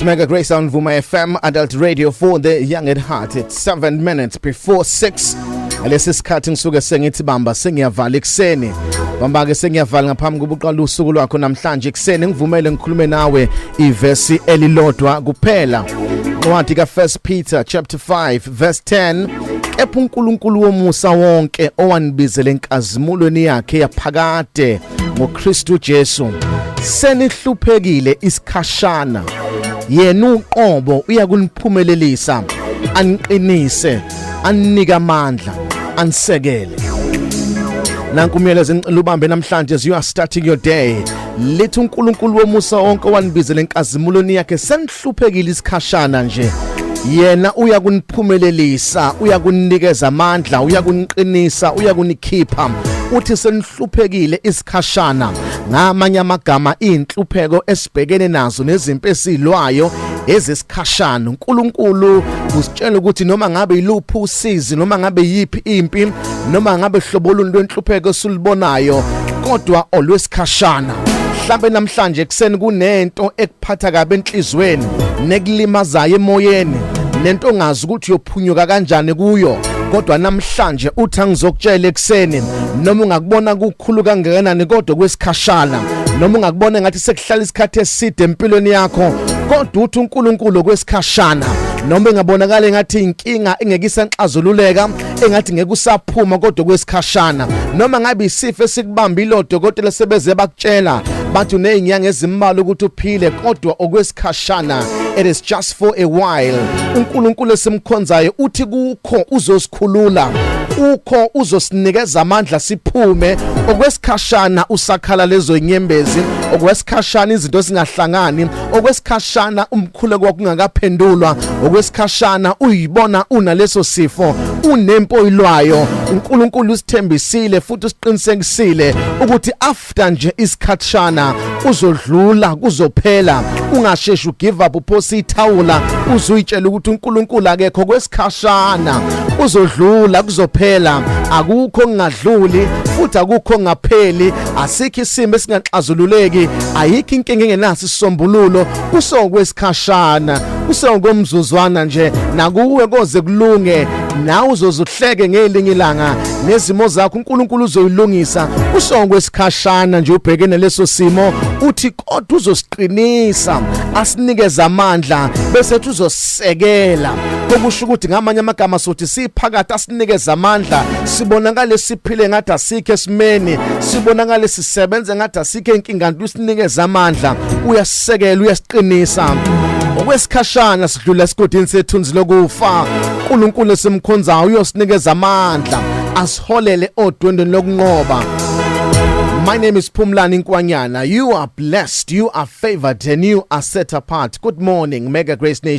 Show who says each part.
Speaker 1: Mega Grace on Vuma FM, Adult Radio for the Young at Heart. It's 7 minutes before 6. Lesi sikhathi ngisuke sengithi bamba sengiyavala ekuseni. Bamba ke sengiyavala ngaphambi kokuqala usuku lwakho namhlanje ekuseni, ngivumele ngikhulume nawe ivesi elilodwa kuphela. Incwadi ka1 Peter chapter 5 verse 10: "Kepha uNkulunkulu womusa wonke, owanibizela enkazimulweni yakhe yaphakade ngoKristu Jesu, senihluphekile isikhashana, yena uqobo uyakuniphumelelisa, aniqinise, aninike amandla, anisekele." Nanku umyalezo engicela ubambe namhlanje as you are starting your day. Lithi uNkulunkulu womusa wonke, owanibizela enkazimulweni yakhe, senihluphekile isikhashana nje, yena uyakuniphumelelisa, uyakunikeza amandla, uyakuniqinisa, uyakunikhipha. Uthi senihluphekile isikhashana. Ngamanye amagama, inhlupheko esibhekene nazo nezimpi esilwayo ezesikhashana. uNkulunkulu usitshela ukuthi noma ngabe iluphi usizi, noma ngabe yipi impi, noma ngabe hlobo luni lwenhlupheko esilubonayo, kodwa olwesikhashana. Mhlambe namhlanje ekseni kunento ekuphatha kabi enhlizweni nekulimazayo emoyeni, nento ongazi ukuthi uyophunyuka kanjani kuyo, kodwa namhlanje uthi angizokutshela ekseni, noma ungakubona kukhulu kangakanani, kodwa kwesikhashana. Noma ungakubona ngathi sekuhlala isikhathi eside empilweni yakho, kodwa uthi uNkulunkulu kwesikhashana. Noma ingabonakala engathi inkinga engeke isanxazululeka, engathi ngeke usaphuma, kodwa kwesikhashana. Noma ngabe isifo esikubambile, odokotela sebeze bakutshela bathi unezinyanga ezimbalwa ukuthi uphile, kodwa okwesikhashana. It is just for a while. uNkulunkulu esimkhonzayo uthi kukho uzosikhulula, ukho uzosinikeza amandla siphume. Okwesikhashana usakhala lezo nyembezi, okwesikhashana izinto zingahlangani, okwesikhashana umkhuleko wakungakaphendulwa, okwesikhashana uyibona unaleso sifo, unempi oyilwayo, uNkulunkulu usithembisile futhi usiqinisekisile ukuthi after nje isikhathshana kuzodlula, kuzophela. Ungasheshi ugive up, uphose ithawula, uzuyitshela ukuthi uNkulunkulu akekho. Kwesikhashana, kuzodlula, kuzophela. Akukho kungadluli futhi akukho ngapheli. Asikho isimo esingaxazululeki, ayikho inkinga engenaso isisombululo. Kusokwesikhashana, kusokomzuzwana nje, nakuwe koze kulunge, nawe uzozuhleke ngelinye ilanga, nezimo zakho uNkulunkulu uzoyilungisa. Kusokwesikhashana nje ubhekene leso simo. Uthi kodwa uzosiqinisa, asinikeze amandla, bese ethi uzosekela. Okusho ukuthi ngamanye amagama sothi siphakathi, asinikeze amandla, sibonakale siphile ngathi asikho esimeni, sibonakale sisebenze ngathi asikho inkinga, nto usinikeze amandla, uyasisekela, uyasiqinisa. Okwesikhashana sidlula esigodini sethunzi lokufa, uNkulunkulu esimkhonzayo uyosinikeza amandla, asiholele odwendweni lokunqoba. My name is Pumlani Nkwanyana. You are blessed, you are favored, and you are set apart. Good morning, Mega Grace Nation.